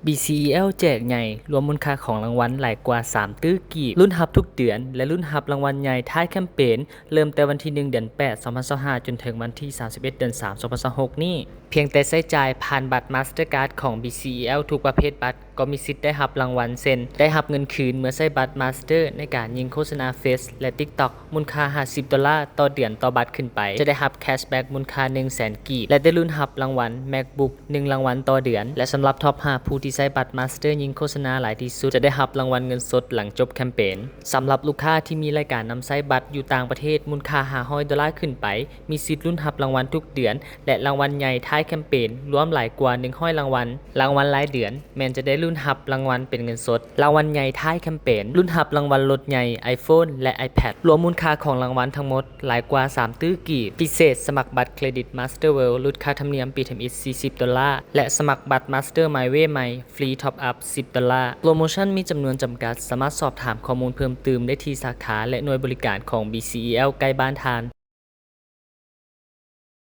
ບີຊີອີແອວ ແຈກໃຫຍ່ ລວມມູນຄ່າຂອງລາງວັນຫຼາຍກວ່າສາມຕື້ກີບ, ລຸ້ນຮັບທຸກເດືອນ ແລະ ລຸ້ນຮັບລາງວັນໃຫຍ່ທ້າຍແຄມເປນ ເລີ່ມແຕ່ວັນທີໜຶ່ງ ເດືອນແປດ ສອງພັນຊາວຫ້າ ຈົນເຖິງວັນທີສາມສິບເອັດ ເດືອນສາມ ສອງພັນຊາວຫົກນີ້. ພຽງແຕ່ໃຊ້ຈ່າຍຜ່ານບັດ Mastercard ຂອງ ບີຊີອີແອວ ທຸກປະເພດບັດ ກໍມີສິດໄດ້ຮັບລາງວັນ ເຊັ່ນ ໄດ້ຮັບເງິນຄືນເມື່ອໃຊ້ບັດ Master ໃນການຍິງໂຄສະນາ Face ແລະ TikTok ມູນຄ່າຫ້າສິບໂດລາຕໍ່ເດືອນຕໍ່ບັດຂຶ້ນໄປ, ຈະໄດ້ຮັບ cashback ມູນຄ່າໜຶ່ງແສນກີບ ແລະ ໄດ້ລຸ້ນຮັບລາງວັນ MacBook ໜຶ່ງລາງວັນຕໍ່ເດືອນ ແລະ ສຳລັບ Top ຫ້າ ຜູ້ທີ່ໃຊ້ບັດ Master ຍິງໂຄສະນາຫຼາຍທີ່ສຸດ ຈະໄດ້ຮັບລາງວັນເງິນສົດຫຼັງຈົບແຄມເປນ. ສຳລັບລູກຄ້າທີ່ມີລາຍການນຳໃຊ້ບັດຢູ່ຕ່າງປະເທດມູນຄ່າຫ້າຮ້ອຍໂດລາຂຶ້ນໄປ ມີສິດລຸ້ນຮັບລາງວັນທຸກເດືອນ ແລະ ລາງວັນໃຫຍ່ທ້າຍແຄມເປນລວມຫຼາຍກວ່າໜຶ່ງຮ້ອຍລາງວັນ. ລາງວັນລາຍເດືອນແມ່ນຈະໄດ້ລຸ້ນຮັບລາງວັນເປັນເງິນສົດ. ລາງວັນໃຫຍ່ທ້າຍແຄມເປນ, ລຸ້ນຮັບລາງວັນລົດໃຫຍ່ iPhone ແລະ iPad ລວມມູນຄ່າຂອງລາງວັນທັງໝົດຫຼາຍກວ່າສາມຕື້ກີບ. ພິເສດ, ສະໝັກບັດເຄຣດິດ Master World ຫຼຸດຄ່າທຳນຽມ Bitremit ສີ່ສິບໂດລາ ແລະ ສະໝັກບັດ Master MyWay ໃໝ່ ຟຣີ Top Up ສິບໂດລາ. ໂປຣໂມຊັນມີຈຳນວນຈຳກັດ, ສາມາດສອບຖາມຂໍ້ມູນເພີ່ມຕື່ມໄດ້ທີ່ສາຂາ ແລະ ໜ່ວຍບໍລິການຂອງ ບີຊີອີແອວ ໃກ້ບ້ານທ່ານ.